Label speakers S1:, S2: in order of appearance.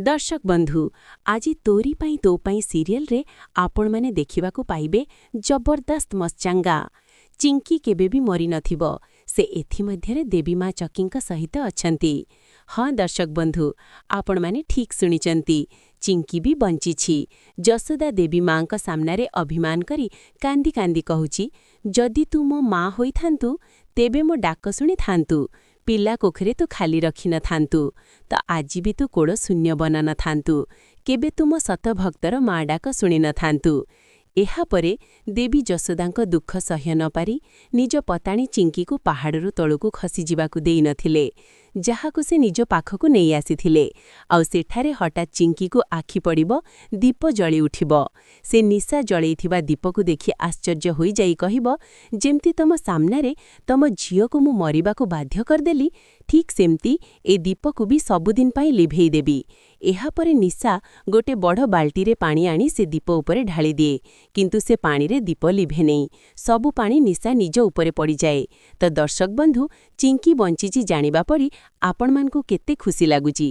S1: ଦର୍ଶକ ବନ୍ଧୁ, ଆଜି ତୋରି ପାଇଁ ତୋ ପାଇଁ ସିରିଏଲରେ ଆପଣମାନେ ଦେଖିବାକୁ ପାଇବେ ଜବରଦସ୍ତ ମସ୍ଚାଙ୍ଗା। ଚିଙ୍କି କେବେ ବି ମରିନଥିବ। ସେ ଏଥିମଧ୍ୟରେ ଦେବୀ ମା ଚକିଙ୍କ ସହିତ ଅଛନ୍ତି। ହଁ ଦର୍ଶକ ବନ୍ଧୁ, ଆପଣମାନେ ଠିକ୍ ଶୁଣିଛନ୍ତି। ଚିଙ୍କି ବି ବଞ୍ଚିଛି। ଯଶୋଦା ଦେବୀ ମାଙ୍କ ସାମ୍ନାରେ ଅଭିମାନ କରି କାନ୍ଦି କାନ୍ଦି କହୁଛି, ଯଦି ତୁ ମୋ ମା ହୋଇଥାନ୍ତୁ, ତେବେ ମୋ ଡାକ ଶୁଣିଥାନ୍ତୁ। ପିଲା କୋଖରେ ତୁ ଖାଲି ରଖିନଥାନ୍ତୁ, ତ ଆଜି ବି ତୁ କୋଳ ଶୂନ୍ୟ ବନାନଥାନ୍ତୁ। କେବେ ତୁ ମୋ ସତଭକ୍ତର ମା ଡାକ ଶୁଣିନଥାନ୍ତୁ। ଏହାପରେ ଦେବୀ ଯଶୋଦାଙ୍କ ଦୁଃଖ ସହ୍ୟ ନ ପାରି ନିଜ ପତାଣୀ ଚିଙ୍କିକୁ ପାହାଡ଼ରୁ ତଳକୁ ଖସିଯିବାକୁ ଦେଇନଥିଲେ, ଯାହାକୁ ସେ ନିଜ ପାଖକୁ ନେଇ ଆସିଥିଲେ। ଆଉ ସେଠାରେ ହଠାତ୍ ଚିଙ୍କିକୁ ଆଖି ପଡ଼ିବ, ଦୀପ ଜଳି ଉଠିବ। ସେ ନିଶା ଜଳେଇଥିବା ଦୀପକୁ ଦେଖି ଆଶ୍ଚର୍ଯ୍ୟ ହୋଇଯାଇ କହିବ, ଯେମିତି ତମ ସାମ୍ନାରେ ତମ ଝିଅକୁ ମୁଁ ମରିବାକୁ ବାଧ୍ୟ କରିଦେଲି, ଠିକ୍ ସେମିତି ଏ ଦୀପକୁ ବି ସବୁଦିନ ପାଇଁ ଲିଭେଇ ଦେବି। ଏହାପରେ ନିଶା ଗୋଟେ ବଡ଼ ବାଲ୍ଟିରେ ପାଣି ଆଣି ସେ ଦୀପ ଉପରେ ଢାଳିଦିଏ, କିନ୍ତୁ ସେ ପାଣିରେ ଦୀପ ଲିଭେ ନେଇ। ସବୁ ପାଣି ନିଶା ନିଜ ଉପରେ ପଡ଼ିଯାଏ। ତ ଦର୍ଶକ ବନ୍ଧୁ, ଚିଙ୍କି ବଞ୍ଚିଛି ଜାଣିବା ପରେ ଆପଣମାନଙ୍କୁ କେତେ ଖୁସି ଲାଗୁଛି?